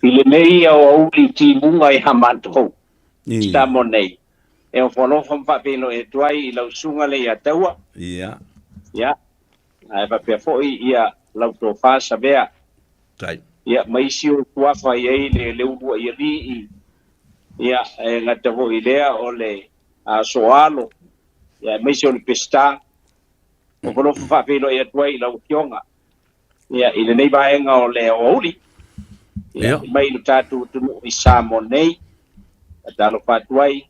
I lenei aoauli timuga iā matou i Samoa nei, e ofoalofa ma faafeiloai atu ai i lau susuga Leiataua, Ia. Ia, ae faapea foi ia lau tofa Savea, Tai. Ia, ma isi ou suafa i ai le le uluai alii, ia, e gata foi i lea o le Asoalo, ia, aemaise o le Peseta. Ofoalofa faafeiloai atu ai i lau Afioga. Ia, i lenei vaega o le aoauli, ia, mai lo tatou atunuu i Samoa nei, faatalofa atu ai,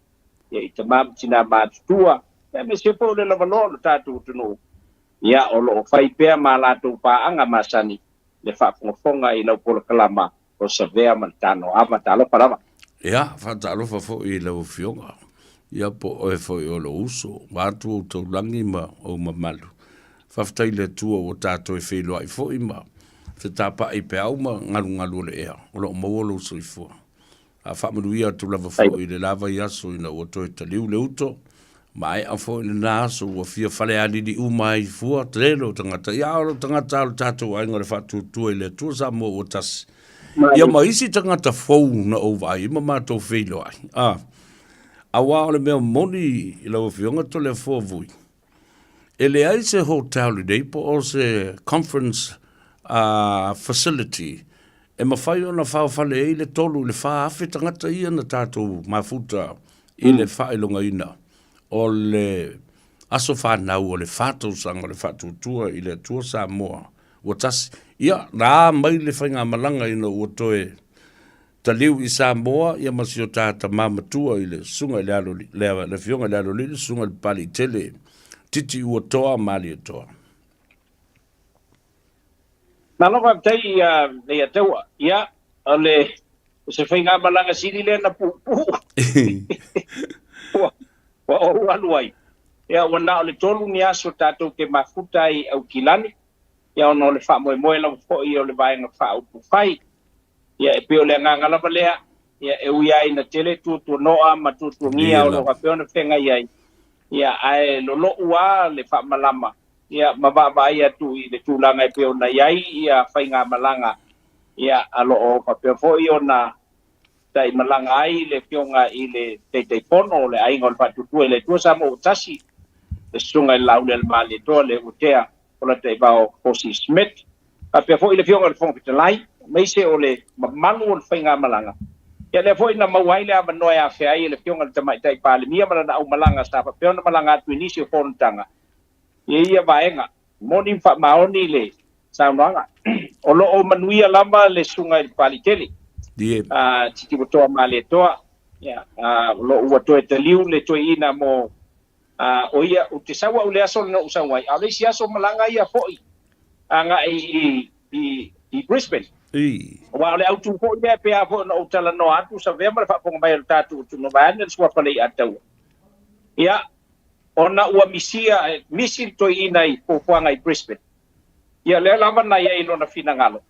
ia, i tama ma tina matutua, aemaise foi o le lavaloa o lo tatou atunuu, ia, o lo o fai pea ma latou paaga masani le faafogafoga i lau polokalama o Savea ma le Tanoava. Talofa lava. Ia, faatalofa foi i lau Afioga, ia po o oe foi o lou uso, vaeatu ou taulagi ma ou mamalu. Faafetai i le Atua ua tatou e feiloai foi ma fetapaai i peau ma galugalu o le ea, o lo o maua lou soifua. A faamanuia atu lava foi i le la vaiaso ina ua toe taliu le uto, maea foi lena aso ua fia falealili uma ai fua tele o tagata. Ia, a o le tagata o le tatou aiga o le Faatuatua i le Atua Samoa ua tasi. Ia ma isi tagata fou na ou vaai ma matou feiloai. A, aua o le mea moni i lau Afioga Toleafoa Vui, E leai se hotel lenei po o se conference facility e mafai ona faofale ai le 3 i le 4,000 tagata ia na tatou mafuta i le faailogaina o le aso fanau o le fa tausaga o le Faatuatua i le Atua Samoa ua tasi. Ia, na a mai le faigamalaga ina ua toe Taliu i Samoa, ia ma si o ta tama matua i le Susuga i le Alo, le, le Afioga i le Aloalii, le Susuga i le Papaliitele, Titi Ua Toa Malietoa. Malo faafetai ia Leiataua. Ia, o le o se faigamalaga sili lea na puupuu ua, ua ou alu ai. Ia, ua na o le tolu ni aso tatou te mafuta ai i Aukilani, ia ona o le faamoemoe lava foi o le Vaega Faaupufai. Ia, e pei o le agaga lava lea, ia, e ui lava ina tele tuatuanoa ma tuatuagia o lo o faapea ona feagai ai, ia, ae lolo'u lava le faamalama, ia, ma vaavaai atu i le tulaga e pei ona i ai ia faigamalaga, ia, a lo o faapea foi ona taimalaga ai le Afioga i le Taitaifono o le Aiga o le Faatuatua i le Atua Samoa ua Tasi, le Susuga i le Laaulialemalietoa le Utea Polataivao Fosi Smith, faapea foi le Afioga i le Fofoga Fetalai, aemaise o le mamalu o le faigamalaga. Ia lea foi na maua ai le avanoa e afea ai e le Afioga i le Tamaitai Palemia ma lana aumalaga sa faapea ona malaga atu i nisi o fonotaga i ia vaega. Moni ma faamaoni le saunoaga. O lo o manuia lava le Susuga i le Papaliitele, Titiuatoa Malietoa, ia, o lo o ua toe taliu le toeaina mo A o ia, ou te sau au i le aso lena ou sau ai, a o le isi aso malaga ia foi agai i, i, i Brisbane. I. Aua o le autu foi lea pe a foi ona ou talanoa atu, Savea ma le faafofoga mai a le tatou atunuu, vaeane le suafa Leiataua. Ia, ona ua misia, misi le toeaina i fuafuaga i Brisbane. Ia, lea lava na i ai lona finagalo,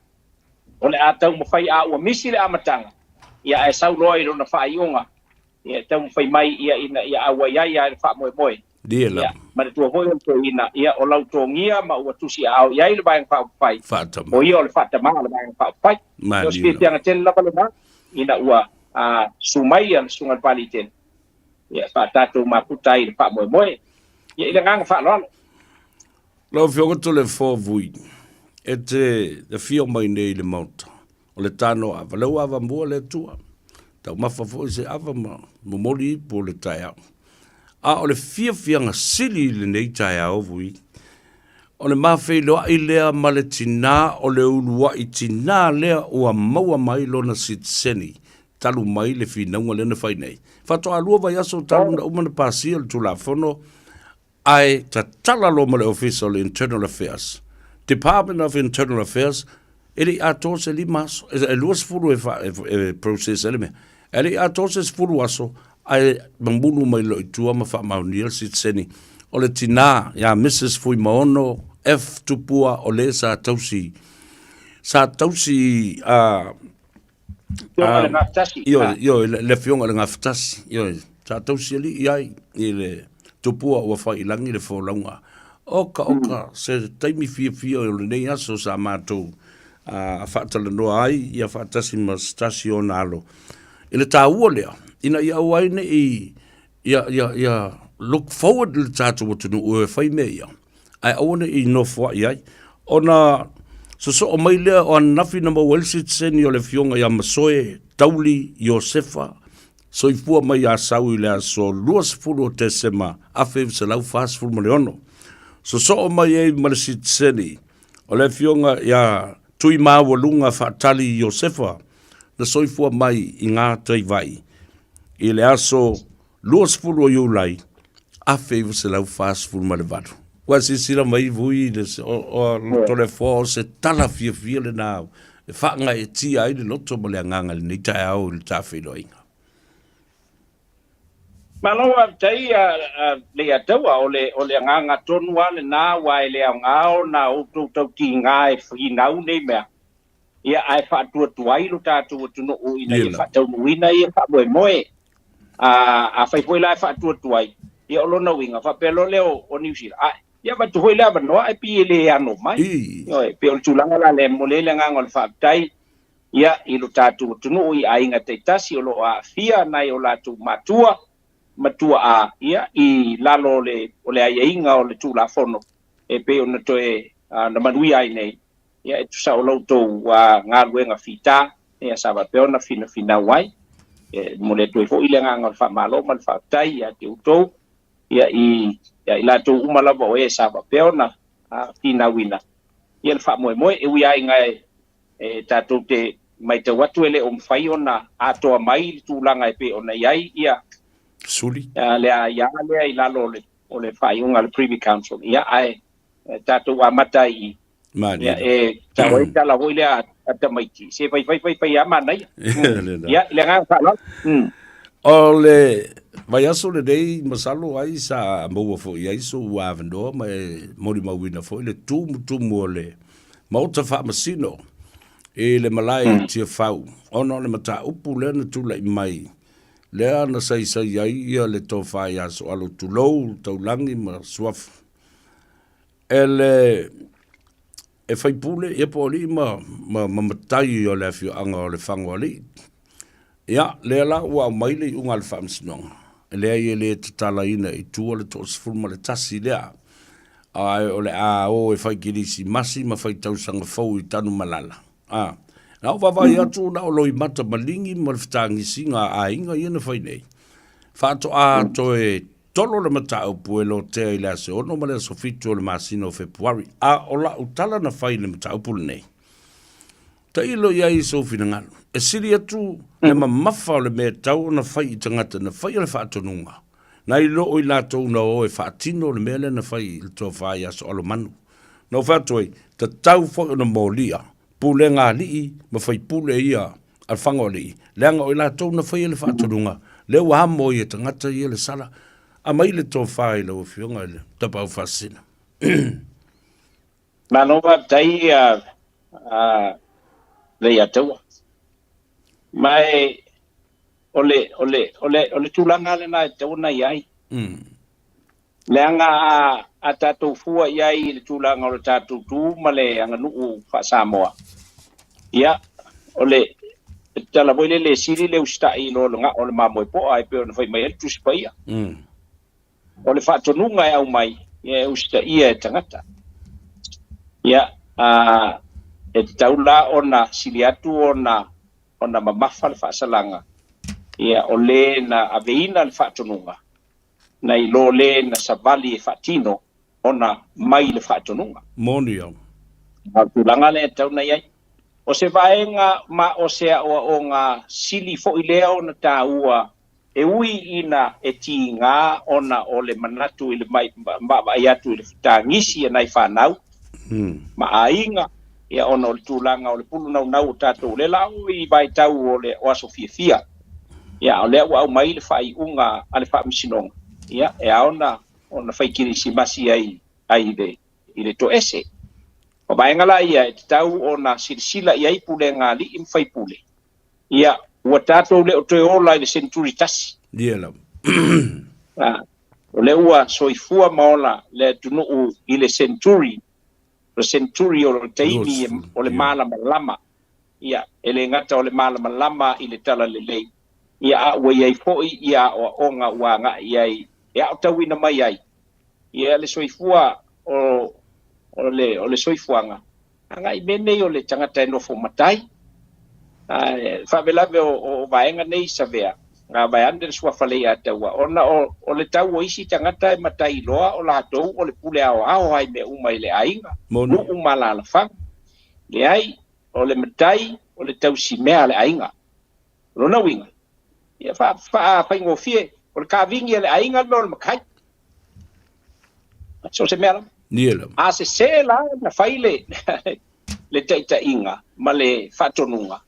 o le a taumafai a ua misi le amataga, ia ae sau loa i lona faaiuga. Ia, e taumafai mai ia ina ia auai ai lava i le faamoemoe. Ia lava. Ia, manatua foi o le toeaina, ia, o lau togia ma ua tusiaao i ai le Vaega Faaupufai, Faatama. o ia o le faatama o le Vaega Faaupufai. Malie O se lava. fiafiaga tele lava lena, ina ua a, susu mai ia le Susuga i le Papaliitele, ia, faa-tatou mafuta ai i le faamoemoe. Ia, i le agaga faaaloalo. Lau Afioga Toleafoa Vui, e te afio mai nei i le Maota, O le tano ava, lea ua avamua le Atua. Taumafa foi se ava ma momoli ipu o le taeao. A o le fiafiaga sili i lenei taeao vui, o le mafeiloai lea ma le tinā o le uluai tinā lea ua maua mai lona sitiseni talu mai le finauga lea na fai nei. Faatoa lua vaiaso talu na uma na pasia le Tulafono Ae tatala loa ma le Ofisa o le Internal Affairs, Department of Internal Affairs, e le i atoa se lima aso, e 20 e, fa, e, e process ai le mea. E le i atoa se 10 aso, ae mamulu mai loa i tua ma faamaonia le sitiseni. O le tinā ia Mrs Fuimaono F. Tupua o le sa tausi, sa tausi Afioga i le Gafatasi. Ioe, ioe, le Afioga i le Gafatasi, ioe, sa tausialii ai i le tupua ua fai i lagi le folauga. Oka, oka, se taimi fiafia o lenei aso sa matou faatalanoa ai ia faatasi ma se tasi o ona alo i le taua lea ina ia aua ai ne i ia, ia, ia look forward le tatou atunuu e fai mea ia, ae aua ne i nofoai ai. Ona sosoo mai lea o ananafi na maua ai le sitiseni o le afioga ia Masoe Tauli Iosefa, soifua mai ia Asau i le aso 20 o Tesema 1946. Sosoo mai ai ma le sitiseni o le afioga ia Tuimaualuga Faatali Iosefa, na soifua mai i Gataivai i le aso 20 o Iulai 1948. Ua silasila mai Vui i le Toleafoa o se tala fiafia lena e faagaeetia ai le loto ma le agaga i lenei taeao i le ta feiloaiga. Malo faafetai Leiataua, o le o le agaga tonu lava lena aua e le aoga ona outou tautiga e finau nei mea, ia ae faatuatuai lo tatou atunuu ina ia faataunuuina ia faamoemoe. Afai foi la e faatuatuai, ia o lona uiga faapea loa lea o Niu Sila, ae ia avatu foi le avanoa ae pei e le ano mai. Ioe, e pei o le tulaga la lea e momoli ai le agaga o le faafetai ia i lo tatou atunuu i aiga taitasi o lo o aafia nai o latou matua ma tuaa ia i lalo o le o le aiaiga o le Tulafono e pei ona toe na manuia ai nei. Ia e tusa o lo outou galuega fita ia sa faapea ona finafinau ai. E momoli atu ai foi le agaga o le faamalo ma le faafetai ia te outou ia i ia i latou uma lava o e sa faapea ona finauina ia le faamoemoe. E ui lava ina e tatou te matau atu e le o mafai ona atoa mai le tulaga e pei ona i ai ia Suli. le aia lea i lalo o le faaiuga a le Privy Council. Ia ae tatou amata ai i Ia, e tau ai tala foi lea a tamaiti, se fai fai fai fai a manaia. Ia, i le agaga faaaloalo. O le vaiaso lenei, masalo ai sa maua foi ai sou avanoa ma e molimauina foi le tumutumu o le Maota Faamasino i le malae i Tiafau, ona o le mataupu lea na tulai mai, lea na saisai ai ia le tofa ia Soalo tulou, Taulagi ma Suafa. E le e faipule ia po o alii ma, ma, ma matai o le afioaga o Lefagoalii. Ia, lea la ua aumai le iuga a le Faamasinoga, e leai e le tatalaina i tua le 11 lea, ae o le a o e fai kerisimasi ma fai tausaga fou i Tanumalala. A, na ou vaavaai atu na o loimata maligi ma le fetagisiga a aiga ia na fai nei. Faatoa toe tolo le mataupu e lotea i le aso 6 ma le aso 7 o le masina o Fepuari, a o lau tala na fai i le mataupu lenei. Tailo i ai i sou finagalo. E sili atu le mamafa o le mea e tatau ona fai i tagata na faia le faatonuga, nai lo o i latou na o e faatino le mea lea na fai i le tofa ia Soalomanu. Na ou fai atu ai, tatau foi ona molia pulega alii ma faipule ia a le Fagoalii, leaga o i latou na faia le faatonuga, lea ua amo ai e tagata ia le sala. Aumai le tofa i lau Afioga i le Tapaau Faasisina. Malo faafetai Leiataua. Ma e o le, o le, o le, o le tulaga lena e tatau ona i ai. Leaga a, a tatou fua i ai i le tulaga o le tatou tu ma le aganuu faa-Samoa, ia, o le tala foi lele e sili le usitai i lo le gao o le mamoe poa e pei ona fai mai ai le Tusi Paia. O le faatonuga e aumai, ia e usitaia e tagata. Ia, a, e tatau la ona sili atu ona, ona mamafa le faasalaga, ia, o le na aveina le faatonuga, nai lo le na savali e faatino ona mai le faatonuga. Moni ia. A o le tulaga lea e tatau ona i ai. O se vaega ma o se aoaoga sili foi lea ona taua e ui ina e tiga ona o le manatu i le vaavaai atu i le fetagisi a nai fanau ma aiga, ia ona o le tulaga o le pulu naunau o tatou, lea la o i vaitau o le o aso fiafia. Ia, a o lea ua aumai le faaiuga a le Faamasinoga, ia, e ao ona ona fai kerisimasi ai ai i le i le toese. O vaega la ia e tatau ona silasila i ai pulega a alii ma faipule, ia, ua tatou le o toe ola i le seneturi tasi. Ia lava. O lea ua soifua ma ola le atunuu i le seneturi. le century o le taimi o le malamalama. Ia, e le gata o le malamalama i le talalelei, ia a ua i ai foi ia aoaoga ua agai i ai e aotauina mai ai ia le soifua o, o, le, o le soifuaga agai mea nei o le tagata e nofo matai. Ae faalavelave o, o vaega nei Savea, a vaeane le suafa Leiataua, ona o, o le tau o isi tagata e matai loa o latou o le pule aoao ai mea uma i le aiga, nuu ma alaalafaga. Leai, o le matai o le tausimea a le aiga. O lona uiga, ia faafaigofie, o le kavini a le aiga le mea o le matai. So se mea lava. A sesē la na fai le, le taitaiga ma le faatonuga,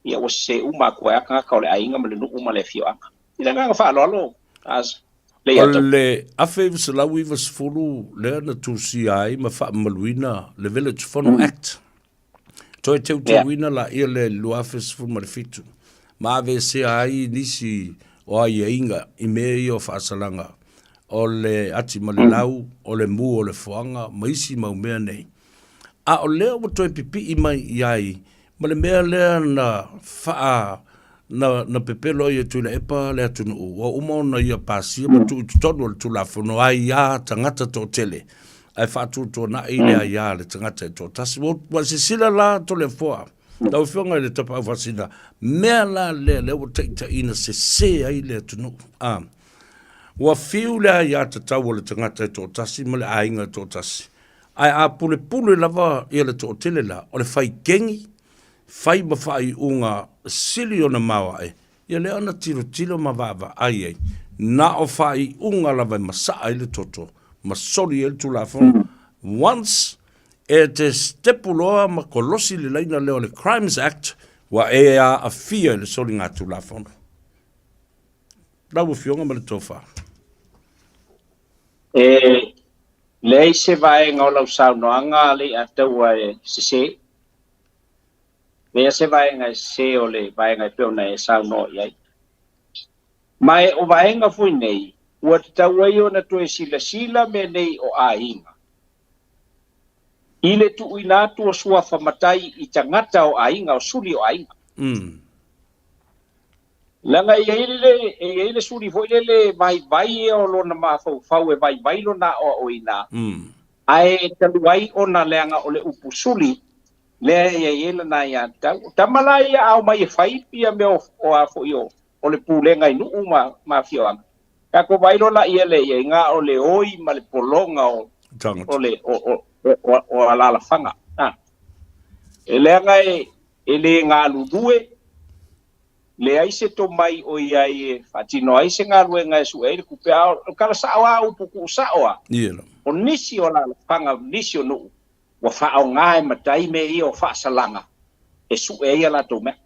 ia ua sesē uma atu ai lava tagata o le aiga ma le nuu ma le afioaga. I le agaga faaaloalo, as O le 1990 lea na tusia ai ma faamamaluina le Village Fono Act. Toe teuteuina laia lea i le 2017 ma aveesea ai nisi o aiaiga i mea ia o faasalaga o le ati ma le lau, o le mu o le foaga ma isi mau mea nei. A o lea ua toe pipii mai i ai ma le mea lea na faa na, na pepelo ai e Tuilaepa le atunuu, ua uma ona ia pasia ma tuu i totonu o le Tulafono aiā tagata toatele, ae faatuatuanai le aiā a le tagata e toatasi. Ua, ua silasila la Toleafoa, lau Afioga i le Tapaau Faasina, mea la lea, lea ua taitaiina sese ai le atunuu. A, ua fiu le aiā tatau a le tagata e toatasi ma le aiga e toatasi, ae a pulepule lava ia le toatele la, o le fai kegi, fai ma faaiuga sili ona maoae, ia lea ona tilotilo ma vaavaai ai, na o faaiuga lava e masaa ai le toto ma soli ai le Tulafono. Once e te stepu loa ma kolosi le laina lea o le Crimes Act, ua e aafia i le soligatulafono. Lau Afioga ma le tofa. E leai se vaega o lau saunoaga Leiataua e sese. Leai se vaega e sese o le vaega e pei ona e saunoa i ai. Ma e o vaega foi nei, ua tatau ai ona toe silasila mea nei o aiga i le tuuina atu o suafa matai i tagata o aiga, o suli o aiga. Leaga e i ai le, e i ai le suli foi lele vaivai ia o lona mafaufau e vaivai lona aoaoina, ae talu ai ona leaga o le upu suli lea e i ai lana aiatatau. O tama la ia a omai e fai ia mea o, o a foi o, o le pulega i nuu ma, ma afioaga, tatou vaai loa laia lea i ai, na o le oi ma le pologa o, o le, o, o, o, o alaalafaga. A. E leaga e, e le galulue, leai se tomai o i ai e faatino ai se galuega e sue ai le tupe, a o le tala sao lava, upu tuusao lava, o nisi o alaalafaga, nisi o nuu, ua faaaoga e matai mea ia o faasalaga e sue ai a latou mea.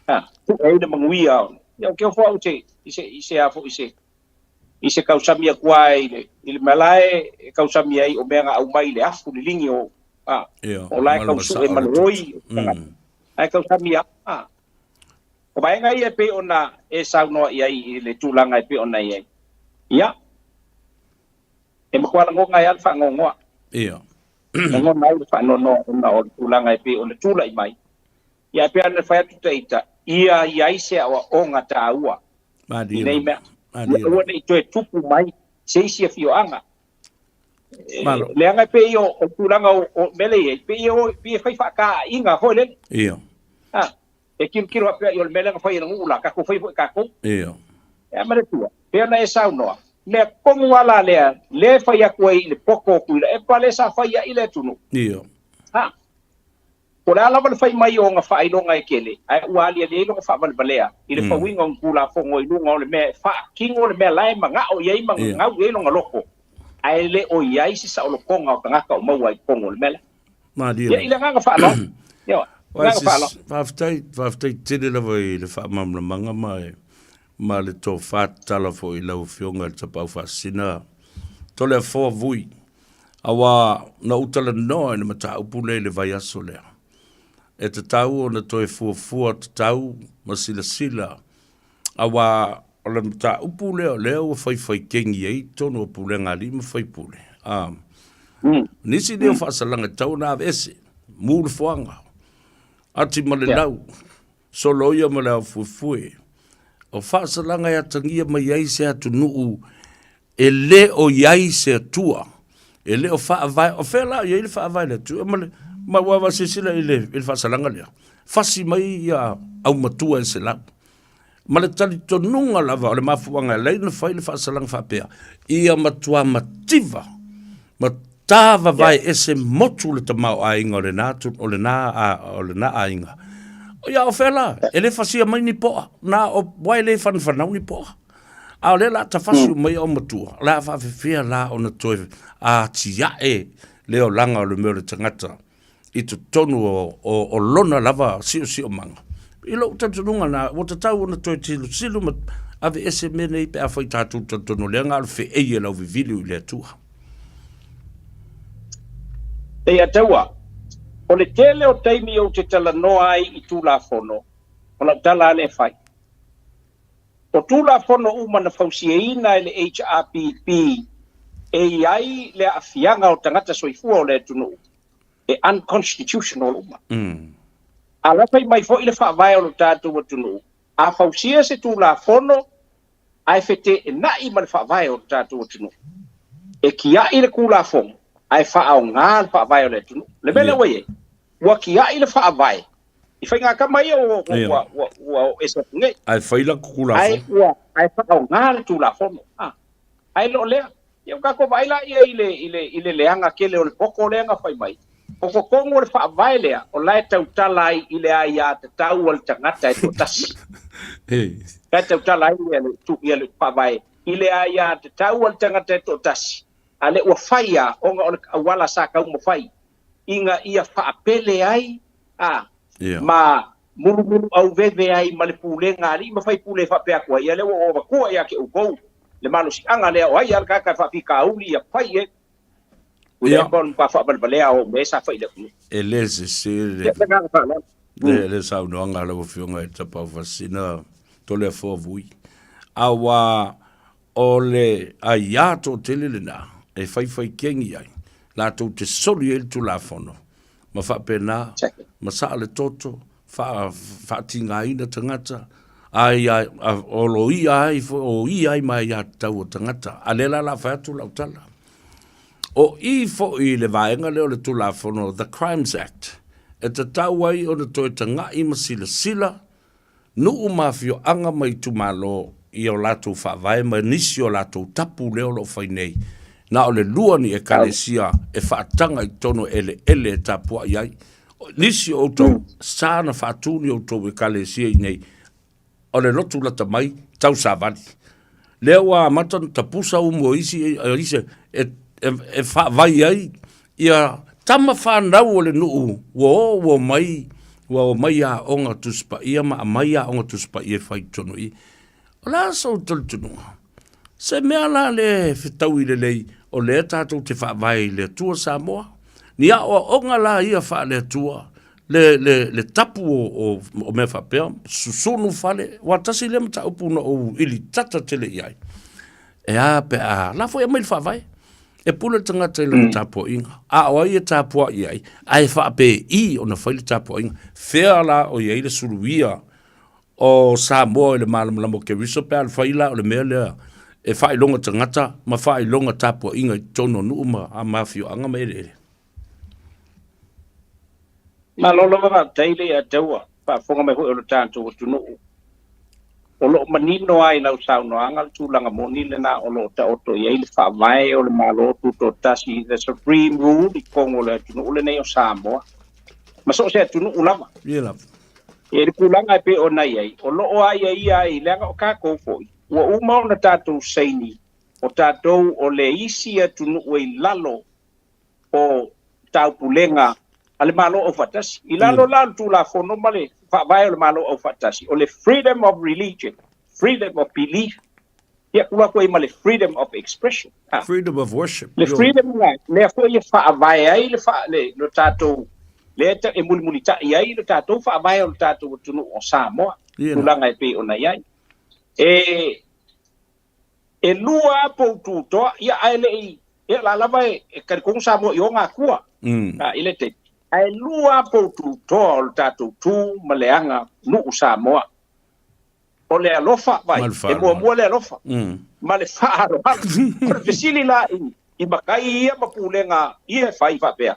Ha, sue ai le manuia. Ia, ou te ofo au i se, i se, i se a foi, i se, i se tausami atu lava i le, i le mea la e tausami ai o mea na aumai i le afu liligi o, a, o la e tau sue ma le oi, la e tausami lava. A. O vaega ia e pei ona e saunoa i ai i le tulaga e pei ona i ai. Ia, e matua lagona ai lava le faanoanoa. Ia. Lagona ai le faanoanoa ona o le tulaga e pei ona tulai mai. Ia, e pei ona fai atu ta ita, ia i ai se aoaoga taua i nei mea. Ia aua ne i toe tupu mai se isi afioaga. Malo. Leaga e pei o, o tulaga o, o mea lea i ai, pei o, pei e fai faataaiga foi lele. Ia. Ha, e tilotilo faapea i o le mea lea na fai e le nuu la, tatou fai foi tatou. Ia. E ama le Atua, pei ona e saunoa, mea tonu lava la lea, lea e fai atu ai i le poto o Tuilaepa lea sa fai ai le atunuu. Ia. Ha, Po o le a lava le fai mai o ona faailoga e tele, ae ua aliali ai lona faavalevalea i le fauina o ni Tulafono i luga o le mea e faatino le mea la e manao i ai ma gagau i ai lona loto, ae le o i ai se saolotoga o tagata o maua ai i totonu o le mea lea. Malie Ia, i le agaga faaaloalo. Ioe, le agaga faaaloalo. Faafetai, faafetai tele lava i le faamalamalamaga ma e, ma le tofa tatala foi i lau Afioga i le Tapaau Faasisina Toleafoa Vui. Aua na ou talanoa i le mataupu lea i le vaiaso lea, e tatau ona toe fuafua tatau ma silasila, aua o le mataupu lea o lea ua faifaikegi ai totonu o pulega a alii ma faipule, a. Nisi nei o faasalaga e tatau ona aveese, mu le foaga, ati ma le lau, soloia ma le aufuefue. O faasalaga e atagia mai ai se atunuu e le o i ai se Atua, e le o faavae, o fea la o i ai le faavae i le Atua, ma le, ma ua ua silasila i le, i le faasalaga lea, fasi mai ia aumatua e 100. Ma le talitonuga lava o le mafuaaga e ala ai ona fai le faasalaga faapea, ia matua mativa, ma tavavae ese motu le tamaoaiga o lena, o lena, o lena aiga. Ia o fea la, e le fasia mai ni poa, na o, ua e le whanawhanau ni poa. A o lea la tafasi mai au matua, o le a faafefea la ona toe atiae le olaga o le mea o le tagata i totonu o, o, o lona lava siosiomaga. I lou talitonuga na, ua tatau ona toe tilotilo ma aveese mea nei pe afai tatou talitonu lea na o le feei e lau vivili i le Atua. Ia taua, o le tele o taimi ou te talanoa ai i Tulafono, o lau tala lava lea e fai. O Tulafono uma na fausiaina e le HRPP e i ai le aafiaga o tagata soifua o le atunuu, e unconstitutional uma. A la fai mai foi le Faavae o lo tatou atunuu, a fausia se Tulafono ae feteenai ma le Faavae o lo tatou atunuu, e kia'i le Tulafono ae faaaoga le Faavae o le atunuu. O le mea lea ua i ai, ua kia'i le Faavae i faigatama ia ua ua ua ua oo ese atu nei. Ae fai latou Tulafono. Ae ua ae faaaoga le Tulafono. A, ae le o lea. Ia ua tatou vaai laia i le i le i le leaga tele o le poto lea na fai mai. O totonu o le Faavae lea, o la e tautala ai i le aiatatau a le tagata e toatasi. La e tautala ai le ia le Faavae i le aiatatau a le tagata e toatasi, a lea ua fai lava ona o le auala sa taumafai ina ia faapele ai a ma mulumuluauveve ai ma le pulega a alii ma faipule e faapea atu ai, ia lea ua ou avatua ia te outou le malosiaga lea o ai lava le tagata e faafitauli ia fai i ai. Ua le pa matua faavalevalea o mea sa fai i le atunuu. E le sese le, le, le saunoaga a lau Afioga i le Tapaufasina Toleafoa Vui. A ua O le aiā toatele lena e faifaikegi ai, latou te soli ai le Tulafono, ma faapena, ma saa le toto, faa, faatigaina tagata, ai, a, a, o loia ai foi, o ia ai ma aiatatau a tagata. A lea la o le a fai atu lau tala. O i foi le vaega lea o le Tulafono, The Crimes Act, e tatau ai ona toe taga'i ma silasila Nuu ma afioaga ma itumalo i o latou faavae ma nisi o latou tapu lea o lo o fai nei. Na o le lua ni Ekalesia e faataga i totonu o eleele e tapuai ai. Nisi o outou, sa na faatu ni outou Ekalesia i inei, o le lotu lata mai, tausavali. Lea ua amata ona tapusa umu o isi, isi e, e, e faavai ai ia tama fanau o le nuu ua o ua omai, ua omai i aoga Tusi Paia ma aumai aoga Tusi Paia e fai i totonu i i. O le a sou talitonuga? Se mea la lea e fetaui lelei o lea tatou te faavae i le Atua Samoa. Ni aoaoga la ia faale-Atua le, le, le tapu o, o, o mea faapea, susunu fale, aua tasi lea mataupu na ou ilitata tele i ai. E a pe a, la foi aumai le faavae. E pule le tagata i lana tapuaiga, a o ai e tapuai ai, ae faapei ona fai le tapuaiga. Fea la o i ai le suluia o Samoa i le malamalama o Keriso pe a fai la o le mea lea e faailoga tagata ma faailoga tapuaiga i totonu o nuu ma afioaga ma eleele. Malo lava faafetai le ia taua, faafofoga mai foi o le tatou atunuu. O lo o manino lava i lau saunoaga le tulaga moni lena o lo o taoto i ai le Faavae o le Malo Tutoatasi, the Supreme Rule i totonu o le atunuu lenei o Samoa, ma so o se atunuu lava. Ia lava. I le tulaga e pei ona i ai, o lo o aiaia ai, leaga o tatou foi, ua uma ona tatou saini, o tatou o le isi atunuu e i lalo o taupulega a le Malo Aufaatasi. I lalo la o le Tulafono ma le Faavae o le Malo Aufaatasi, o le freedom of religion, freedom of belief, ia tuu atu ai ma le freedom of expression. Ha. Freedom of worship. Le freedom la, lea foi e faavae ai le, fa, le, le tatou, lea e mulimulitai ai le tatou faavae o le tatou atunuu o Samoa, tulaga e pei ona i ai. E, e lua lava pou tutoa, ia ae le i Ia la lava e talitonu Samoa i ona Atua i le taimi. Ae lua lava poututoa o le tatou tu ma le aga nuu Samoa. O le alofa, vai, e muamua le alofa ma le faaaloalo. O le fesili la i matai ia ma pulega ia e fai faapea,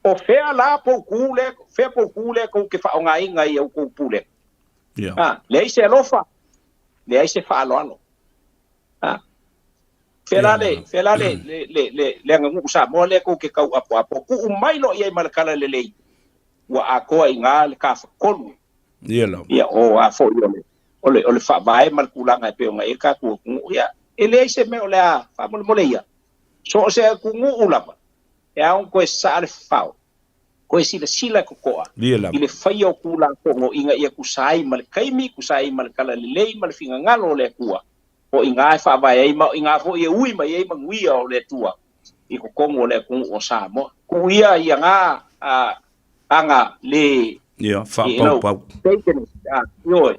o fea la poutu lea, fea poutu lea tou te faaaogaina i a outou pulega? Leai se alofa, leai se faaaloalo. Fea la le, fea la le, le, le, le, le aganuu Samoa lea tou te tau apoapo tuu mai loa i ai ma le tala lelei, ua atoa i ina le tafatolu. Ia lava. Ia, o a foi o le, o le, o le faavae ma le tulaga e pei ona i ai le tatou atunuu. Ia, e leai se mea o le a faamolemole ia. So o se atunuu lava, e ao ona toe sasaa le fafao, toe silasila totoa i le faia o Tulafono ina ia tusa ai ma le taimi, tusa ai ma le talalelei ma le finagalo o le Atua, o i ina e faavae ai ma o i ina foi e ui mai ai manuia o le Atua i totonu o le atunuu o Samoa. Tuu ia ia na aga le Ia, faapaupau. Ioe.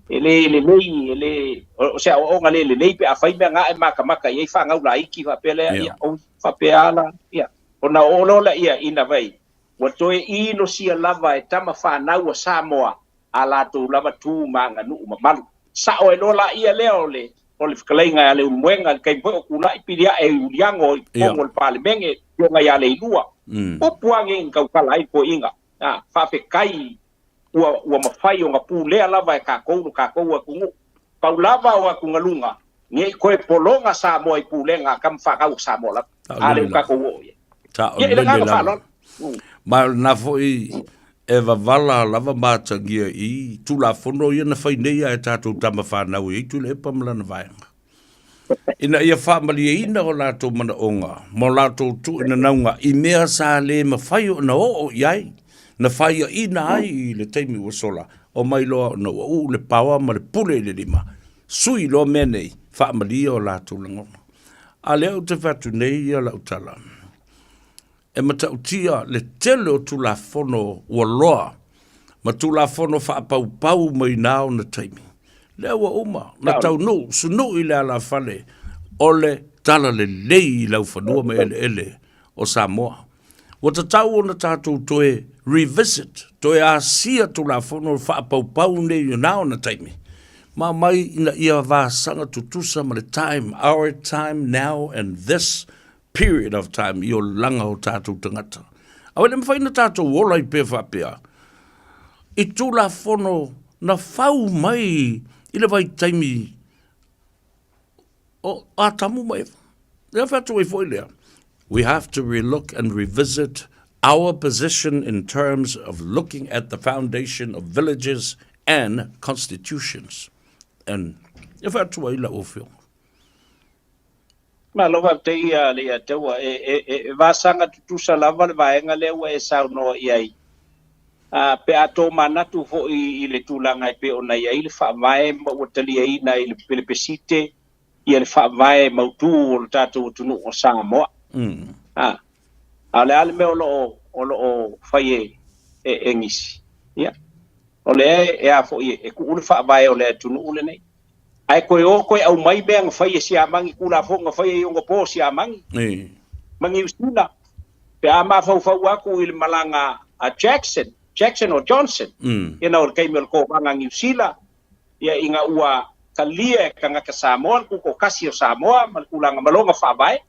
E le lelei, e le, o se aoaoga le lelei pe afai mea na e matamata i ai fanau laiti faapea lea, ia, ou faapea la, ia, ona oo loa lea ina vai, ua toe inosia lava e tama fanau a Samoa a latou lava tu ma aganuu mamalu. Sao ai loa laia lea o le o le fetalaiga ia Leulumoega i le taimi foi o tulai pili ae i Uliago i totonu o le Palemene, afioga ia Leilua. Upu lava nei na tautala ai le toeaina, a, faafetai ua ua mafai ona pulea lava e tatou lo tatou atunuu. Pau lava o atugaluga, ne i toe pologa Samoa i pulega a tama fanau a Samoa lava. A lea ua tatou oo i ai. Ia, i le agaga faaaloalo. Ma o lena foi e wavala lava matagia i Tulafono ia na fai nei a e tatou tama fanau e i ai Tuilaepa ma lana vaega. Ina ia faamalieina o latou manaoga ma o latou tuuinanauga i mea sa le mafai ona oo i ai, na faiaina ai i le taimi ua sola, omai loa ona ua uu le paoa ma le pule i le lima, sui loa mea nei, faamalie o latou lagona. A lea ou te fai atu nei ia lau tala, e matautia le tele o Tulafono ua loa ma Tulafono faapaupau mai na ona taimi. Lea ua uma na taunuu sunui le alafale o le talalelei i laufanua ma eleele o Samoa. Ua tatau ona tatou toe revisit, toe asia Tulafono faapaupau nei i na ona taimi, ma aumai ina ia vasaga tutusa ma le time, our time now and this period of time i olaga o tatou tagata. Aua e le mafai ona tatou ola ai pea faapea i Tulafono na fau mai i le vaitaimi o Atamu ma Eva. Lea fai atu ai foi lea, we have to relook and revisit our position in terms of looking at the foundation of villages and constitutions. And e fai atu ai lau afioga. Malo faafetai ia Leiataua. E vasaga tutusa lava le vaega lea ua e saunoa i ai. Pe a tomanatu foi i le tulaga e pei ona i ai le faavae ma ua taliaina i le Pelepesite ia le faavae mautu o le tatou atunuu o Samoa. A o le a le mea o lo o lo o fai e nisi? Ia, o lea e a foi e tuu le faavae o le atunuu lenei. Ae toe o toe aumai mea na fai e Siamani, Tulafono na fai e Ionapo Siamani ma Niu Sila, pe a mafaufau atu i le malaga a Jackson, Jackson or Johnson, ina o le taimi o le kovaga a Niu Sila, ia ina ua talia e tagata Samoa le tutoatasi o Samoa ma le tulaga ma lona faavae,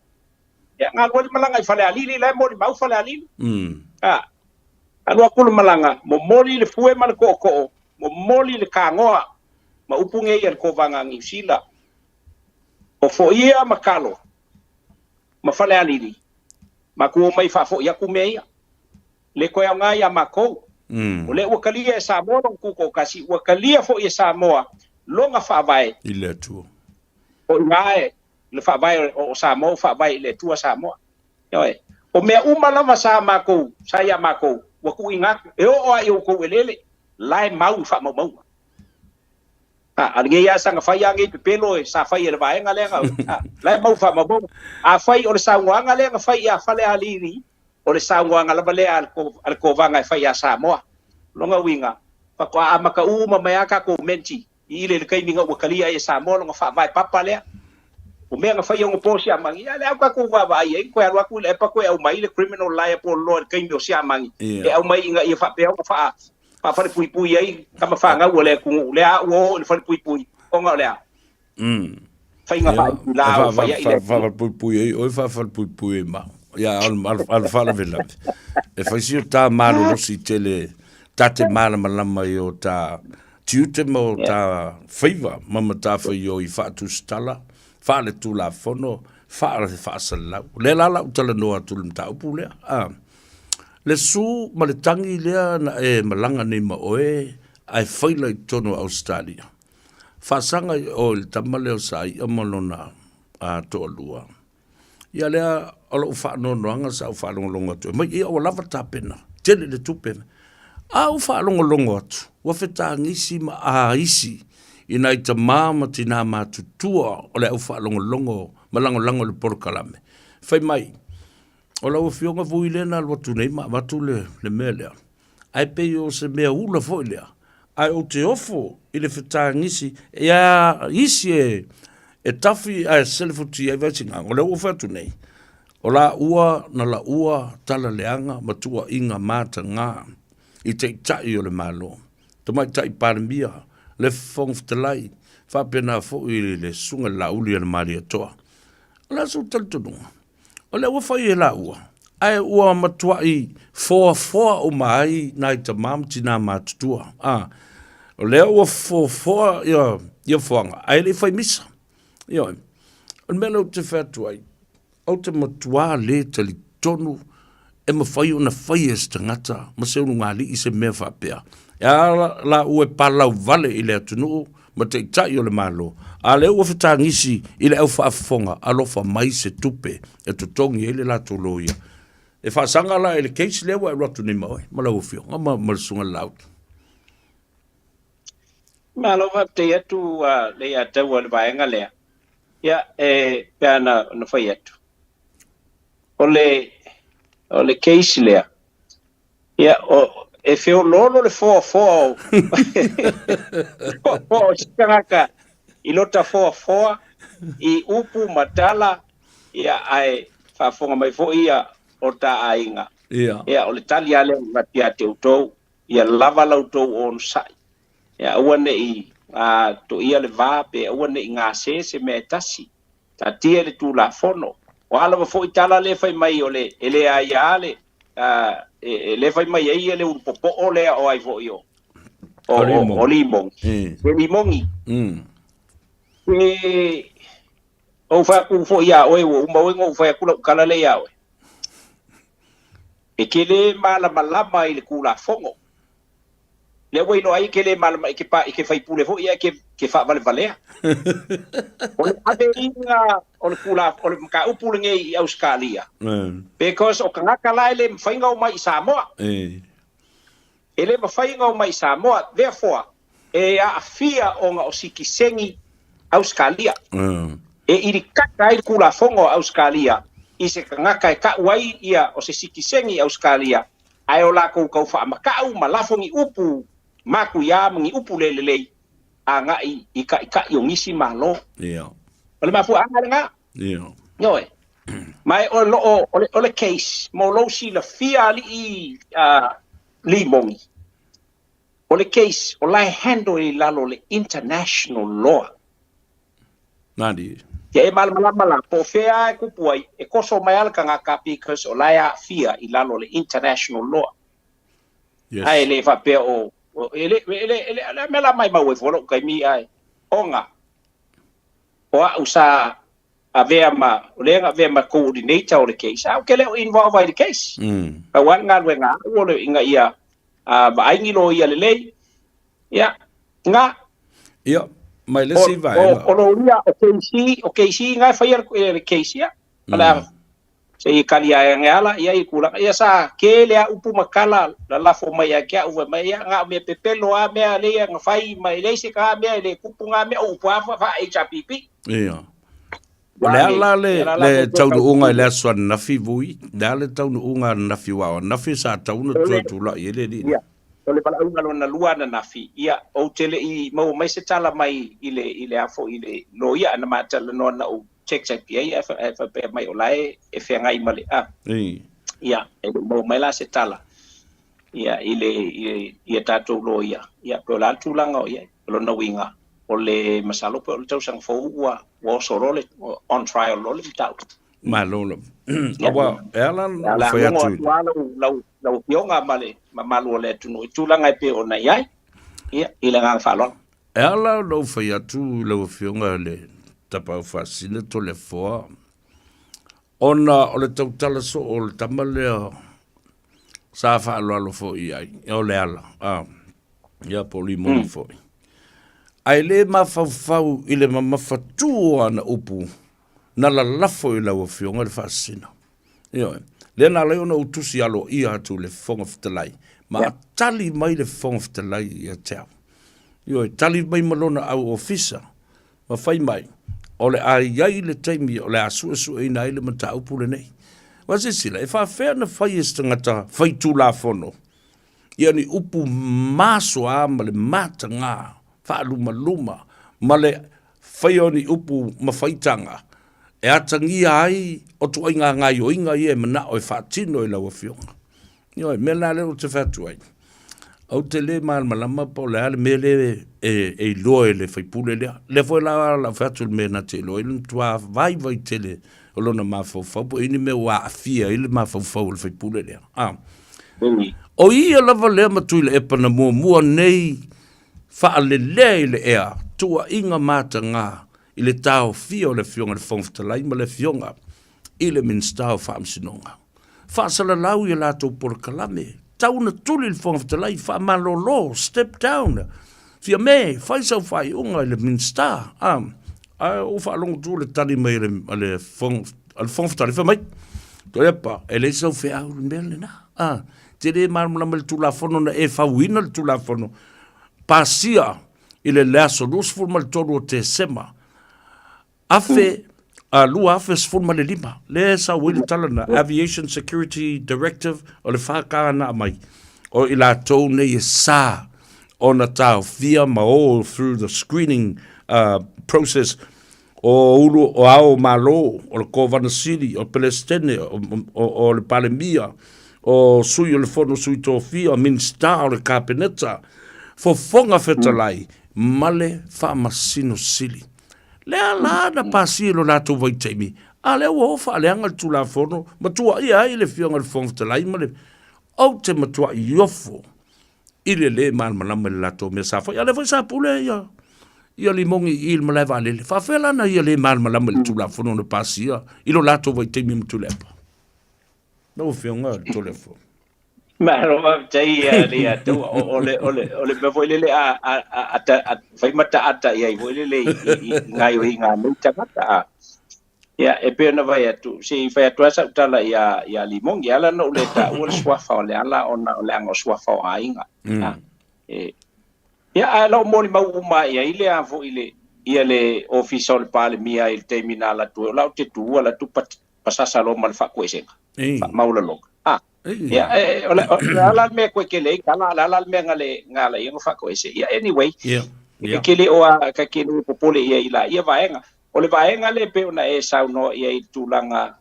ia na alu ai le malaga i Falealili, la e molimau Falealili. A, alu atu le malaga, momoli le fue ma le tootoo, momoli le kanoa ma upu nei a le kovaga a Niu Sila, o Foia ma Kalo ma Falealili, matou omai faafoi atu mea ia. Le toe aoga ia matou. O lea ua talia e Samoa lona tutoatasi, ua talia foi e Samoa lona faavae. I le Atua. O i ina e le faavae o Samoa ua faavae i le Atua Samoa. Ioe. O mea uma lava sa matou, sa ia matou, ua tuuina atu, e oo lava i outou eleele, la e mau i faamaumauga. A, a lenei lava saga fai lava nei pepelo e sa fai e le vaega lea, a, la e mau i faamaumauga. Afai o le saunoaga lea na fai ia Falealili, o le saunoaga lava lea a le Kovaga e fai ia Samoa. O lona uiga, faatoa amata uma mai lava tatou menti i ile i le taimi ina ua talia ai e Samoa lona faavae papa lea. O mea na faia onapo Siamani, ia lea tatou vaavaai ai, toe alu atu i le epa toe aumai le criminal liable law i le taimi o Siamani, e aumai ina ia faapea ona faafalepuipui ai tama fanau a le atunuu, lea a ua oo i le falepuipui, ona o le a? Faiga faaitula ua fai ai le atunuu. Faafalepuipui ai oe, faafalepuipui ai ma au. Ia, a o le faalavelave, e fai si o ta malolosi tele ta te malamalama i o ta tiute ma o ta faiva ma matafaioi faatusitala, faaletulafono, faale-faasalalau. O lea la la ou talanoa atu i le mataupu lea. A, le su ma le tagi lea na e malaga nei ma oe ae faila i totonu o Ausetalia. Faasaga i oe i le tama lea o Sai'a ma lona toalua. Ia lea o lou faanoanoaga sa ou faalogologo atu ai mai, ia ua lava tapena, tele le tupe. A ou faalogologo atu, ua fetagisi ma aisi i nai tamā ma tinā matutua o le au faalogologo ma lagolago i le polokalame. Fai mai, o lau afioga Vui lea na alu atu nei ma avatu le, le mea lea, ae pei o se mea ula foi lea, ae ou te ofo i le fetagisi ia isi e, e tafi ae selefutia ai Vaisigano. O lea ua ou fai atu nei, o laua na laua tala leaga ma tuuaiga mataga i Taitai o le Malo, Tamaitai Palemia, le Fofoga Fetalai, faapena foi le Susuga i le Laauli a le Malietoa. O le a sou talitonuga? O lea ua fai e laua, ae ua matuai foafoa uma ai nai tamā ma tinā matutua. A, o lea ua foafoa ia, ia foaga, ae le i fai misa. Ioe. O le mea lea ou te fai atu ai, ou te matuā le talitonu e mafai ona fai e se tagata ma se ulugalii se mea faapea. E a laua e palauvale i le atunuu ma taitai o le Malo, a lea ua fetagisi i le au faafofoga, alofa mai se tupe e totogi ai le latou loia. E faasaga la i le case lea ua e alu atu nei ma oe, ma lau afioga ma, ma le susuga i le Laauli. Malo faafetai atu Leiataua i le vaega lea. Ia, e pe a na, na fai atu. O le, o le case lea, Ia, o, e feoloolo le foafoa o, foafoa o se tagata i lota foafoa i upu ma tala, ia, ae faafofoga mai foi ia o ta aiga. Ia. Ia, o le tali lava lea e avatu ia te outou, ia lava la outou onosai. Ia, aua ne i toia le va pe aua ne i gase se mea e tasi. Taatia le Tulafono. O a lava foi tala lea e fai mai o le, e le aia le, e le fai mai ai le ulu popoo lea o ai foi o, o, o, o Limogi. E Limogi. E, ou fai atu foi iā oe, ua uma oe ona ou fai atu lau tala lea iā oe. E te le malamalama i le Tulafono. Lea ua iloa ai e te le malama i ke pa i ke faipule foi ia ke ke faavalevalea. O le aveina o le tula o le mataupu lenei i Ausetalia. Because o tagata la e le mafai ona omai i Samoa. E le mafai ona omai i Samoa. Therefore, e aafia ona o sitiseni Ausetalia. E ilikaka ai le Tulafono a Ausetalia i se tagata e tau ai ia o se sitiseni Ausetalia ae o latou tau faamatau ma lafo ni upu matuia ma ni upu le lelei agai i taitai o nisi Malo. O le mafuaaga lena. Ioe. Ma e o loo o le, o le case mo lou silafia alii Limogi, o le case o la e handle i lalo o le international law. Nani. Ia e malamalama la, po o fea e kupu ai, e koso mai lava le tagata because o la e aafia i lalo o le international law. Yes. Ae le faapea o, o e le, e le, e le, le mea la maimau ai fua lou taimi ae, ona o au sa avea ma, o lea na avea ma coordinator o le case, ae ou te le o involve ai i le case. Pau lava le galuega a au o le ina ia vaai ni loia lelei, ia, na. Ia, mai le isi vaega. O loia, o KC, o KC na e faia le case, ia. O le a, se i kali ae ane ala, ia i tulaga. Ia sa tele lava upu ma tala lalafo mai ia te au, fai mai, ia, na o mea pepelo lava mea lea na fai, ma e leai se ka mea e le tupu na mea, o upu lava faa-HRPP. Ia. O le a la le, le taunuuga i le aso ananafi, Vui? Le a le taunuuga ananafi aua o ananafi sa tatau ona toe tulai ai le alii lea. Ia, o le valaauga lona lua ananafi, ia, ou te le i maua mai se tala mai i le, i le a foi, i le loia ana ma talanoa na ou text atu i ai ae faapea mai o la e feagai ma le a. Ia, e le i maua mai la se tala ia i le i a tatou loia, ia pe o le a le tulaga o i ai. O lona uiga, o le masalo pe o le tausaga fou ua oso loa le on trial loa le mataupu. Malo lava. Aua e ala ona fai atu i. Lau lau Afioga ma le mamalu o le atunuu i tulaga e pei ona i ai. Ia, i le agaga faaaloalo. E ala ona ou fai atu i lau Afioga i le Tapaau Faasisina Toleafoa, ona o le tautala soo o le tama lea sa faaaloalo foi i ai, o Leala, a, ia po o Limoni foi. Ae le mafaufau i le mamafatu o ana upu na lalafo i lau Afioga le Faasisina. Ioe. Lea na ala ai ona ou tusi aloaia atu i le Fofoga Fetalai, ma yeah. tali mai le Fofoga Fetalai ia te au. Ioe, tali mai ma lona au ofisa, ma fai mai, o le a i ai le taimi o le a suesueina ai le mataupu lenei. Ua silasila, e faafefea ona fai e se tagata faitulafono ia ni upu masoa ma le matagā faalumaluma ma le faia o ni upu ma faitaga e atagia ai o tuaiga gaioiga ia e manao e faatino e lau Afioga. Ioe, mea la lea ou te fai atu ai, ou te le malamalama po o le a le mea lea e iloa e le sui usufono lea. Lea foi la o lau fai atu i le mea na te iloa ai le matua vaivai tele o lona mafaufau po o i ai ni mea ua aafia ai le mafaufau o le sui usufono lea. A. O ia lava lea ma Tuilaepa na muamua nei faalelea i le ea tuuaiga mataga i le taofia o le Afioga i le Fofoga Fetalai ma le Afioga i le Minisita o Faamasinoga. Faasalalau i a latou polokalame, tau na tuli le Fofoga Fetalai, faamalolo, step down, Fiame, fai sau faaiuga i le Minisita. A, ae ou faalogo atu le tali mai a le Fofoga Fetalai, fai mai, Tuilaepa, e leai sau feau i le mea lena. A, te le malamalama i le Tulafono na e fauina le Tulafono, pasia i le le aso 23 o Tesema, 2015, lea e sau ai le tala na, Aviation Security Directive o le FK na aumai, o i latou nei e sa ona taofia ma o through the screening process o ulu o ao o Malo, o le Kovana Sili, o le Peresetene, o le Palemia, o sui o le Fono Sui Tofia, o Minisita o le Kapeneta, Fofoga Fetalai ma le Faamasino Sili. Lea la na pasia i lo latou vaitaimi, a lea ua o faaleaga le Tulafono ma tuuaia ai le Afioga i le Fofoga Fetalai ma le Ou te matuai ofo i le lē malamalama i le latou mea sa fai. A lea foi sa pule ia ia Limogi i le malae vaalele. Faafefea la na ia lē malamalama i le Tulafono na pasia i lo latou vaitaimi ma Tuilaepa? Lau Afioga i le Toleafoa. Malo faafetai le ia te au. O le o le o le mea foi lele a a a a fai mataata i ai foi lele i gaoioiga a nei tagata a. Ia e pei ona fai atu, se i fai atu lava sau tala ia ia Limogi, e ala ona ou le taua le suafa o Leala ona o leaga o suafa o aiga. E ia ae o lo o molimau uma i ai le a foi le ia le ofisa o le Palemia i le taimi na alu atu ai, o la ou te tu alu atu pasasa loa ma le faakuesega, faamaualaloga. A, ia, e, o le, o le a la le mea koe kele ai tala, le a la le mea nga le, nga la ia nga faakuese. Ia, anyway, yeah. Ke le o a, ka ke le popole ia i la ia vaega. O le vaega le pe ona e saunoa ia i tulaga,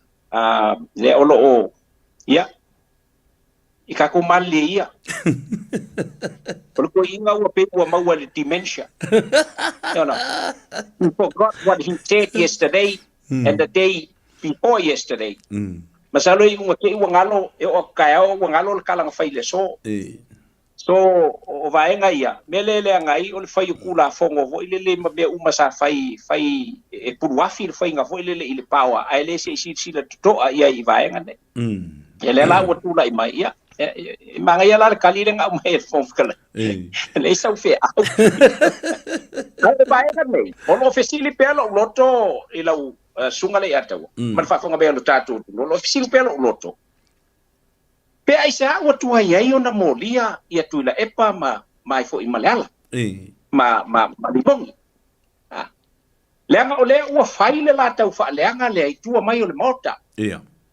lea o lo o, ia, i tatou malilie ia. O le toeaina ua pei ua maua i le dementia. You know, he forgot what he said yesterday and the day before yesterday. Masalo i ua te i ua galo, e oo atu taeao ua galo le tala na fai i le aso. So, o vaega ia, mea lea e leaga ai o le fai o Tulafono foi lele ma mea uma sa fai, fai e puluafi le faiga foi lele i le power, ae le se i silasila totoa i ai i vaega nei. Ia lea la ua tulai mai, ia, e manaia la le tali lea na aumai e le Fofoga Fetalai. E leai sau feau. A o le vaega nei, o lo o fesili pea lou loto i lau susuga lea ia Taua, ma le faafofoga mai a lo tatou atunuu, o lo o fesili pea lou loto, Pe aisea ua tuai ai ona molia ia Tuilaepa ma ma ai foi ma Leala ma ma ma Limogi? A. Leaga o lea ua fai le latou faaleaga lea i tua mai o le Maota.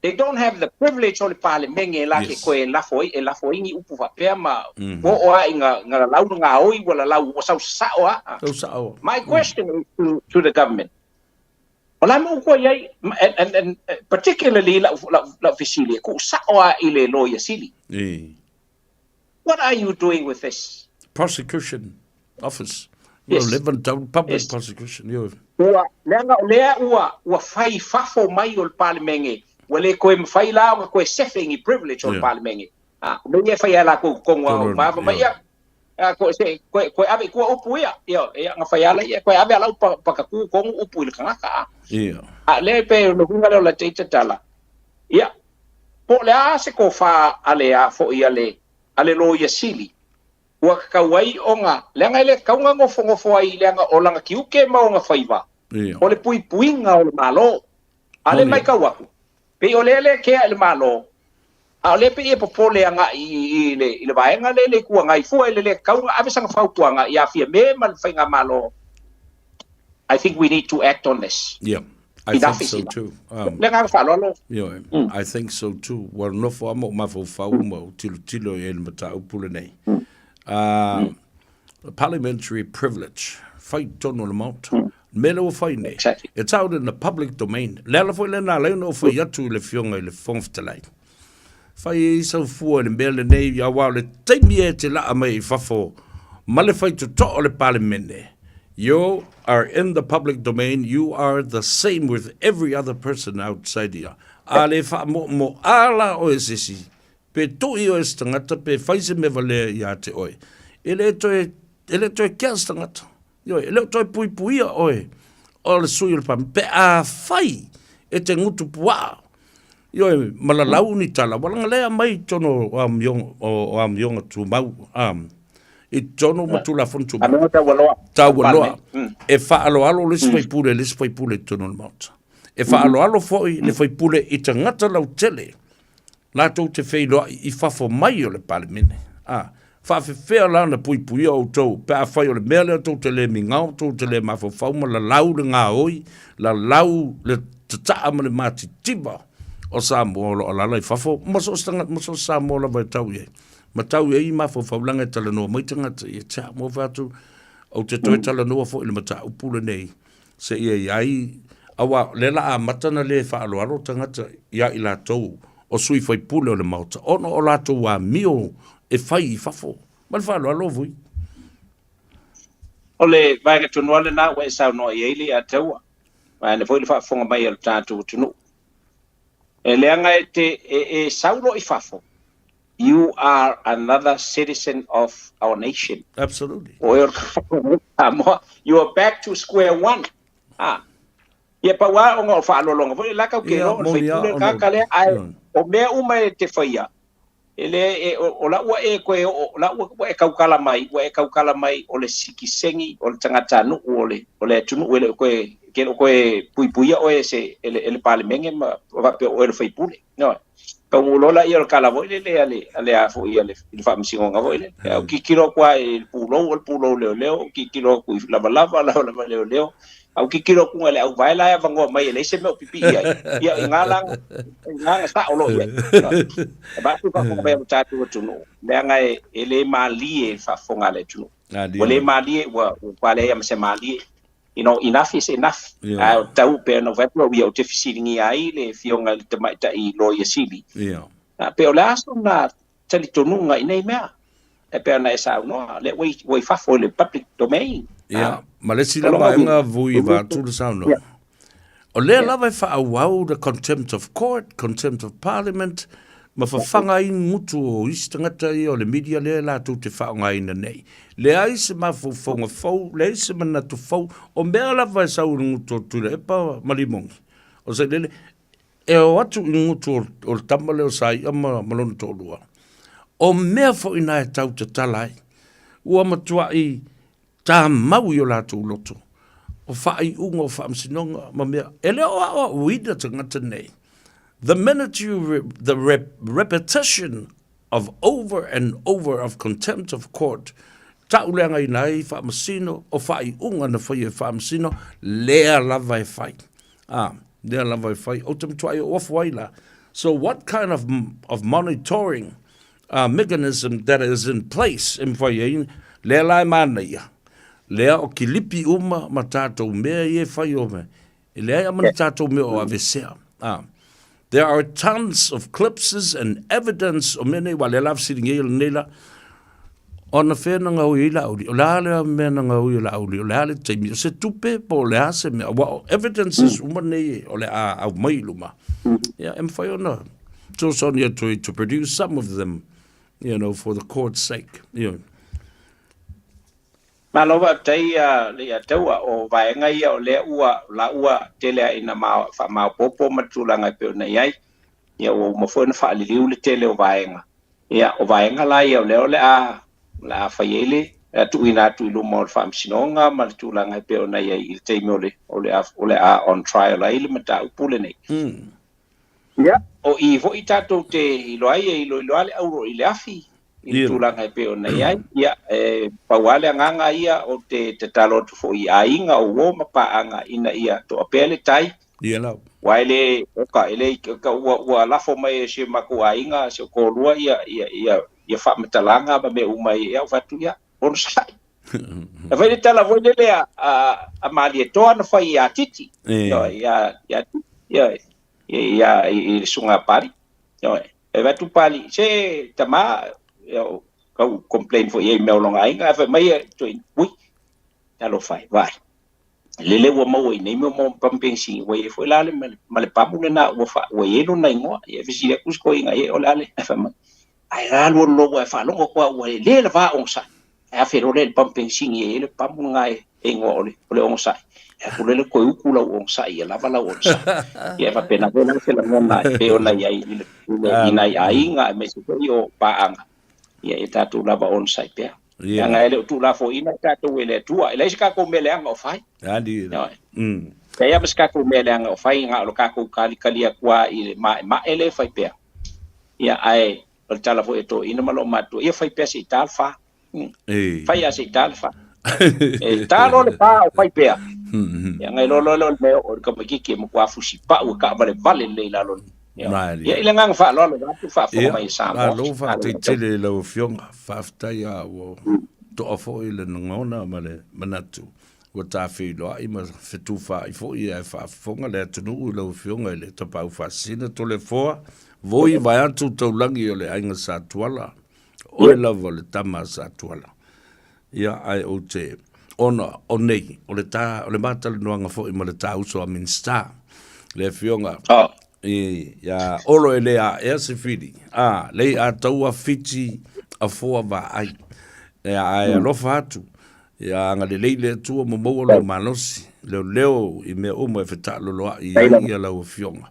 They don't have the privilege o le Palemene la ke koe lafo ai e lafo ai ni upu faapea ma ua oo lava ina ina lalau le gaoi ua lalau ua sau sasao lava. Sau sao. My question is to the government. O le a mo ua i ai, and particularly lau fesili e tuusao lava i le Loia Sili. What are you doing with this? Prosecution Office. Yes. Ua leva ona tau public prosecution. Ioe. Ua, leaga o lea ua, ua fai fafo mai o le Palemene, ua le toe mafai la ona toe sefe ni privilege o le Palemene. A, o mea ia e fai ai latou i totonu lava o ma fai mai, ia, a, toe, se, toe, toe ave i tua upu ia, ia, ia, na fai lava lea, toe ave lava lau pakatu tonu upu i le tagata, a. A lea e pei o le uiga lea o la ita tala, ia, po o le a se tofa a le a foi a le, a le Loia Sili, ua tatau ai ona, leaga e le tatau ona nofonofo ai leaga o lana tiute ma ona faiva, o le puipuiga o le Malo. A lea e matau atu, pei o lea lea kea i le Malo, a o lea pei e popole agai i le, i le vaega lea i le Itu Agai fua i le le tatau ona ave sana fautuaga ia Fiame ma le Faigamalo, I think we need to act on this. Yeah. I Enough think is so enough. too. Le agaga faaaloalo. Ioe, I think so too. Ua nofo lava ma ou mafaufau ma ou tilotilo i ai i le mataupu lenei. Parliamentary privilege, fai i totonu o le Maota. Le mea lea ua fai nei, it's out in the public domain. Le ala foi lea na ala ai ona ou fai atu i le Afioga i le Fofoga Fetalai, fai ai sau fua i le mea lenei, aua o le taimi e te laa mai i fafo ma le faitotoa o le Palemene, you are in the public domain, you are the same with every other person outside here. A le faamoamoa la oe e se isi, pe tui oe e se tagata, pe fai se mea valea ia te oe, e le toe, e le toe kea se tagata. Ioe, e le o toe puipuia oe o le sui o le Palemene, pe afai e te gutu puaa, ioe, ma lalau ni tala, ua lagalea mai i totonu o amioga, o amioga tumau, i totonu ma Tulafono Tumau. Amioga taualoa. Taualoa. E faaaloalo le isi faipule i le isi faipule i totonu o le Maota. E faaaloalo foi le faipule i tagata lautele latou te feiloai i fafo mai o le Palemene. A, faafefea la ona puipuia outou pe afai o le mea lea tou te le migao, tou te le mafaufau ma lalau le gaoi, lalau le tataa ma le matitiva o Samoa o lo o alaala i fafo ma so o se tagata, ma so o se Samoa lava e tau i ai. Ma tau i ai mafaufau leaga e talanoa mai tagata ia te au. Mo fai atu, ou te toe talanoa foi i le mataupu lenei seia i ai, aua o lea la amata ona le faaaloalo tagata ia i latou o sui faipule o le Maota ona o latou amio e fai i fafo. Ma le faaaloalo Vui. O le vaega tonu lava lena ua e saunoa i ai le Ataua, vaeane foi le faafofoga mai a lo tatou atunuu. E leaga e te e, e sau loa i fafo, You are another citizen of our nation. Absolutely. O oe o le tagata Samoa. You are back to square one. Ha. Ia pau lava ona o faaaloaloga foi la kau ke iloa o le faipule le tagata lea, ae o mea uma e te faia, e le, e, o, o la ua e koe oo, o la ua, ua e tautala mai, ua e tautala mai o le sikiseni o le tagatanuu o le, o le atunuu e le o toe, ke le o toe puipuia oe e se, e le, e le Palemene ma faapea o oe o le faipule. Ioe. Taunuu loa laia o le tala foi lele a le, a le a foi a le, i le faamasinoga foi lele. Ae ou tilotilo atu lava i le pulou, o le pulou leoleo, ou tilotilo atu i lavalava, lavalava leoleo. Ae ou tilotilo atu i le auvae la e avanoa mai e leai se mea o pipii ai. Ia, i ina la, i ina na sao loa i ai. E vaai atu le faafofoga mai a lo tatou atunuu, leaga e, e le malie le faafofoga a le atunuu. Ua le malie, ua, ua leai lava ma se malie. You know, enough is enough. Yeah. Ae o tau pei ona ou fai atu au ia, ou te fesiligia ai le Afioga i le Tamaitai Loia Sili. Yeah. Pe o le a sona talitonuga i nei mea? E pei ona e saunoa, lea ua i, ua i fafo i le public domain. Yeah. Ma le isi la vaega vui vaeatu le saunoaga. Yeah. O lea lava e faaauau le contempt of court, contempt of parliament, ma fafaga ai gutu o isi tagata ia o le media lea latou te faaaogaina nei. Leai se mafaufauga fou, leai se manatu fou, o mea lava e sau i le gutu o Tuilaepa ma Limogi, o Sailele, e o atu i le gutu o le tama lea o Sai'a ma lona toalua. O mea foi na e tau tatala ai, ua matuai tamau i o latou loto, o faaiuga o faamasinoga ma mea, e le o aoaoina tagata nei. The minute you re, the rep, repetition of over and over of contempt of court, tauleagaina ai faamasino, o faaiuga na faia e faamasino, lea lava e fai. Ah, lea lava e fai. Ou te matuai oo afu ai la. So what kind of monitoring mechanism that is in place e mafai ai, lea la e manaia, lea o kilipi uma ma tatou mea ia e fai o mea. E leai a ma ni tatou mea o aveesea. A. There are tons of clipses and evidence o mea nei, wa lea la fesiligia ia lenei la, ona fea na gaoi ai Laauli, o le a lea mea na gaoi e Laauli, o le a le taimi, o se tupe po o le a se mea, aua o evidences uma nei o le a aumai i luma. Ia, e mafai ona fesoasoani atu ai to produce some of them, you know, for the court's sake, you know. Malo faafetai le ia taua o vaega ia o lea ua la ua tele a ina ma faamaopoopo ma le tulaga e pei ona i ai. Ia ua uma foi ona faaliliu le tele o vaega. Ia o vaega la ia o lea o le a o le a fai ai le a tuuina atu i luma o le Faamasinoga ma le tulaga e pei ona i ai i le taimi o le o le a o le a on trial ai le mataupu lenei. Ia, o i foi tatou te iloa ai e iloilo lava le auro i le afi i le tulaga e pei ona i ai. Ia, e pau lava le agaga ia ou te tatalo atu foi i aiga o uo ma paaga ina ia toa pea le tai. Ia lava. Aua e le, oka, e le, ua, ua lafo mai e si o matou aiga, si ou toalua ia, ia, ia, ia faamatalaga ma mea uma ia, ou fai atu, ia, onosai. E fai le tala foi lele a, a, a Malietoa na fai ia Titi. Ia, ia, ia, ia, ia, i, i le susuga a Pali. Ia, e fai atu Pali, se tama, ia, kau complain foi i mea o lona aiga, ae fai mai e, toi, ui, talofa e, vai. Lele ua maua i nei mea mo pampengsi, ua i ai foi la le, ma le pamu lena ua fa, ua i ai lona igoa. Ia, e fesili atu si toeaina, ia, o le a le, ae fai mai, Ae a alu alu loa ua e faalogo atu au ua le le va onosai. Ae afe loa lea i le pamu penisini e i ai le pamu lena e igoa o le, o le onosai. E atu loa lea toe utu lau onosai ia lava lau onosai. Ia e faapena foi la se lagona e pei ona i ai i le, i le, i nai aiga aemaise foi o paaga. Ia e tatou lava onosai pea. Leaga e le o tuulafoaiina i tatou e le Atua. E leai se tatou mea leaga o fai. Ioe. Leai lava se tatou mea leaga o fai, na o le tatou talikali atu lava i le maemae lea e fai pea. Ia, ae o le tala foi a toeaiina ma loomatua, ia fai pea se i ta le fa. Fai lava se i ta le fa. E ta loa le fa o fai pea. Ia, ona iloa loa lea o le mea o le tamaitiiti e matua fusipau e taavalevale lelei i lalo. Ia, i le agaga faaaloalo vaeatu le faafofoga mai a Samoa. Malo faafetai tele i lau Afioga. Faafetai lava ua toa foi le lagona ma le manatu Ua tafeiloai ma fetufaai foi ae faafofoga le atunuu i lau Afioga i le Tapaau Faasisina Toleafoa Voi vaeatu taulagi o le Aiga Sa Tuala, oe lava o le tama a Sa Tuala. Ia, ae ou te, ona o nei, o le ta, o le matalanoaga foi ma le ta uso a Minisita, le Afioga i, ia Olo e le aea se fili, a, lei a taua fiti a foa vaai. Ia, ae alofa atu, Ia agalelei le Atua ma maua lou malosi, leoleo i mea uma e fetaaloloai ai ia lau Afioga.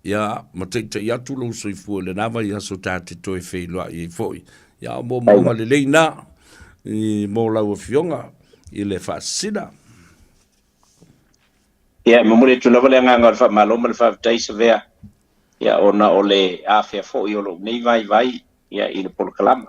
Ia ma taitai atu lou soifua i lena vaiaso ta te toe feiloai ai foi. Ia o moomooga lelei na i mo lau Afioga i le faasisina. Ia, e momoli atu lava le agaga o le faamalo ma le faafetai Savea, ia ona o le afea foi o lou nei vaivai ia i le polokalama.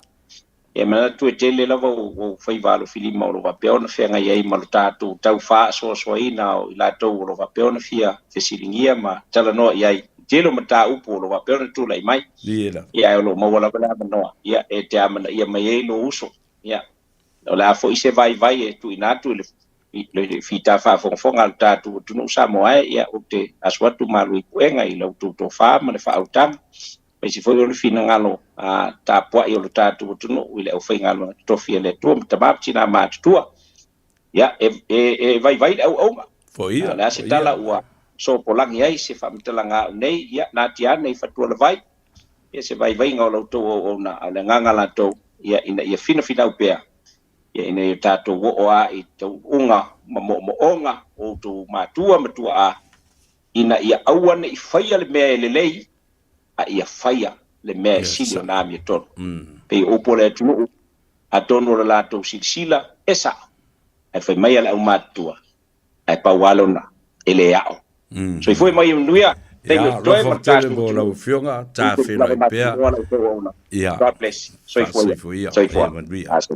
E manatu e tele lava ou faiva alofilima o lo o faapea ona feagai ai ma lo tatou tau faasoasoaina o i latou o lo o faapea ona fia fesiligia ma talanoa i ai i tele o mataupu o lo o faapea ona tulai mai. Ia, ae o lo o maua lava le avanoa, ia, e te amanaia mai ai lou uso. Ia, o le a foi se vaivai e tuuina atu i le i le fita faafogafoga a lo tatou atunuu Samoa e, ia, ou te asu atu malu i puega i la outou tofa ma le faautaga. aemaise foi o le finagalo tapuai o lo tatou atunuu i le aufaigaluega totofi a le Atua ma tama ma tina matutua. Ia, e, e, e vaivai le auaunga. Foia, O le a se tala ua sopolagi ai se faamatalaga au nei, ia, natia ane i Fatualavai, ia se vaivaiga o la outou auauna, a o le agaga latou, ia, ina ia finafinau pea, ia, ina ia tatou oo a i taunuuga ma moomooga o outou matua ma tuaa, ina ia aua ne i faia le mea e lelei, a ia faia le mea e sili ona amiotonu. Pei o upu a le atunuu, atonu o le latou silasila e sao, ae fai mai a le aumatutua, ae pau lava lona, e le ao. Soifua e mai e manuia, taimi o totoe ma le tatou atunuu. Lau Afioga, tafeloai pea. God bless. Soifua ia. Soifua.